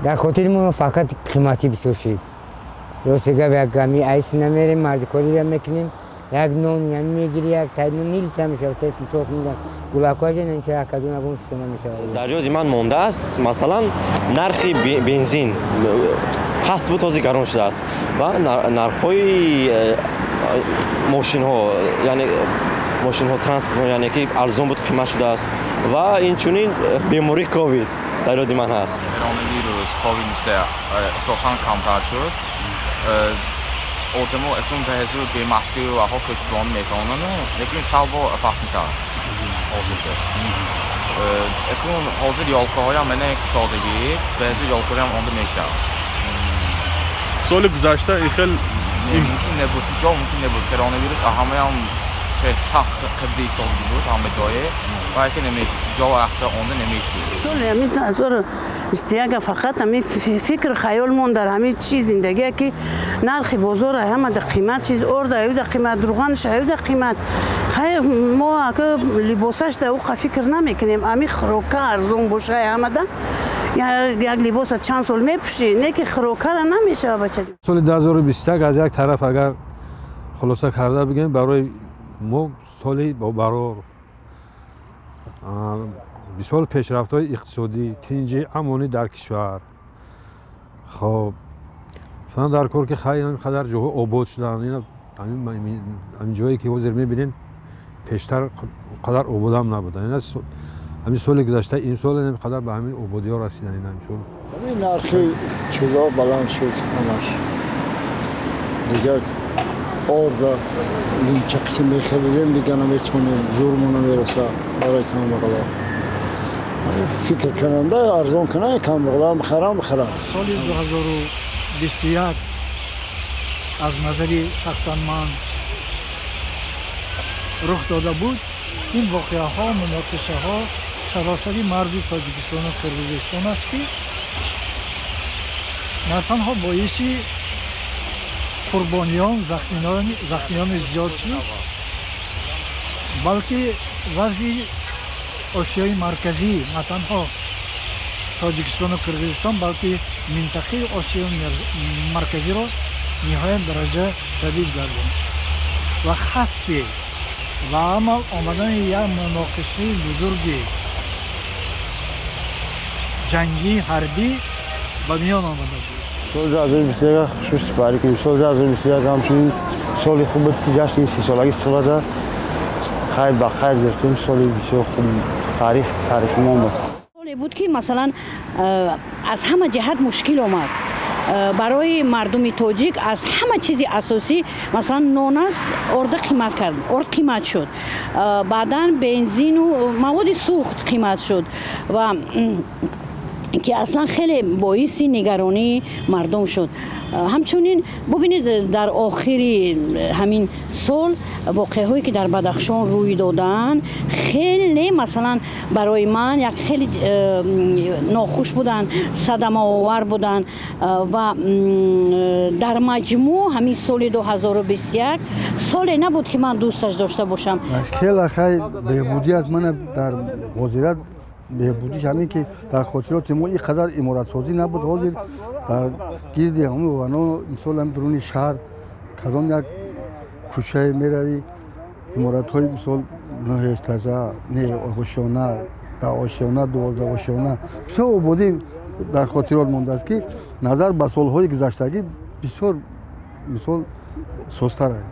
Дар хотири мо фақат қиматӣ бисёр шид. Рости гап, як гами айс намерем, мардикорӣ мекунем, як нон мегири, як тай нон нилта мешавад, 3 сум, 4 сум, гулакҳояш намешавад, акаҷон, ягон чизо намешавад. Дар ёди ман мондааст, масалан, нархи бензин паст буд, ҳозир гарон шудааст, ва нархҳои мошинҳо, яъне мошинҳо, транспорт, яъне ки арзон буд, қимат шудааст, ва инчунин бемории ковид дар ёди ман ҳаст. Коронавирус ковид асосан камтар шуд. Одамо акнун ба ҳисоби бемаскаю ваҳо кӯчбирон метавонанд, лекин сал бо опаснитар ҳозирда. Акнун ҳозир ёлкаҳоям мана кушодагӣ, ба ҳисоби ёлкаҳоям онда мешавад. Соли гузашта ин хел мумкин набуд, ҳеҷ ҷо мумкин набуд. Коронавирус ҳамаям сахт қибда истодаги буд ҳама ҷое ва яке намешуд, ҷо рафта онда намешуд. Соли ҳамин 2021 фақат ҳамин фикр хаёл монд дар ҳамин чиз зиндагия, ки нархи бозор ҳама да қимат чиз, орда аюда қимат, руғанаш аюда қимат. Хайр, мо ака либосаш да уқа фикр намекунем, ҳамин хӯрока арзон боша. Ҳамада як либоса чанд сол мепӯшӣ, не ки хӯрокара намешава, бача. Соли 2021 аз як тараф агар хулоса карда бигем, барои мо соли барор, бисёр пешрафтҳои иқтисодӣ, тинҷи, амонӣ дар кишвар. Хоб, масалан, дар кор ки хай ин қадар ҷоҳо обод шуданд. Ҳамин ҷое ки ҳозир мебинем, пештар қадар ободам набуданд. Ҳамин соли гузашта, имсол ин қадар ба ҳамин ободиҳо расидан. Ҳамин нархи чизо баланд шуд ҳамаш. Дигар орда линча қисм мехаридем, дигар наметавонем, зӯрмо намераса барои камбағало. Фикр кунанда арзон кунанд, камбағалам бихарам, бихарам. Соли 2021 аз назари шахсан ман рух дода буд ин воқеаҳо, муноқишаҳо саросари марзи Тоҷикистону Қирғизистон аст, ки на танҳо боиси қурбониён, захмиёни зиёд шуд, балки вазъи Осиёи Марказӣ, на танҳо Тоҷикистону Қирғизистон, балки минтақаи Осиёи Марказиро ниҳоят дараҷа шадид гардонд ва хавфи ба амал омадани як муноқишаи бузурги ҷангии ҳарбӣ ба миён омада буд. Соли 2021 хуш сипарӣ кунем. Соли 2021 ҳамчунин соли хуб буд, ки ҷашни 30-солаги истиқлолата хайр ба хайр гирифтем. Соли бисёр хуб, таърих таърихи мо буд. Соле буд, ки масалан, аз ҳама ҷиҳат мушкил омад барои мардуми тоҷик. Аз ҳама чизи асосӣ, масалан, нон аст, орда қимат кард, орд қимат шуд, баъдан бензину маводи сӯхт қимат шуд ва ки аслан хеле боиси нигаронии мардум шуд. Ҳамчунин бубинед, дар охири ҳамин сол воқеаҳое, ки дар Бадахшон рӯй додаанд, хеле, масалан, барои ман як хеле нохуш буданд, садамаовар буданд. Ва дар маҷмӯъ ҳамин соли 2021 соле набуд, ки ман дӯсташ дошта бошам. Хеле хай беҳбудӣ аст. Мана, дар ҳозират беҳбудиш ҳамин, ки дар хотироти мо ин қадар иморатсозӣ набуд. Ҳозир дар гирди ҳамин вано, мисол, ҳамин дуруни шаҳр кадом як кӯчае меравӣ, иморатҳои, мисол, нӯҳэтажа, не ошёна, 10 ошёна, 12 ошёна, бисёр ободӣ дар хотирот мондааст, ки назар ба солҳои гузаштагӣ бисёр, мисол, созтар аст.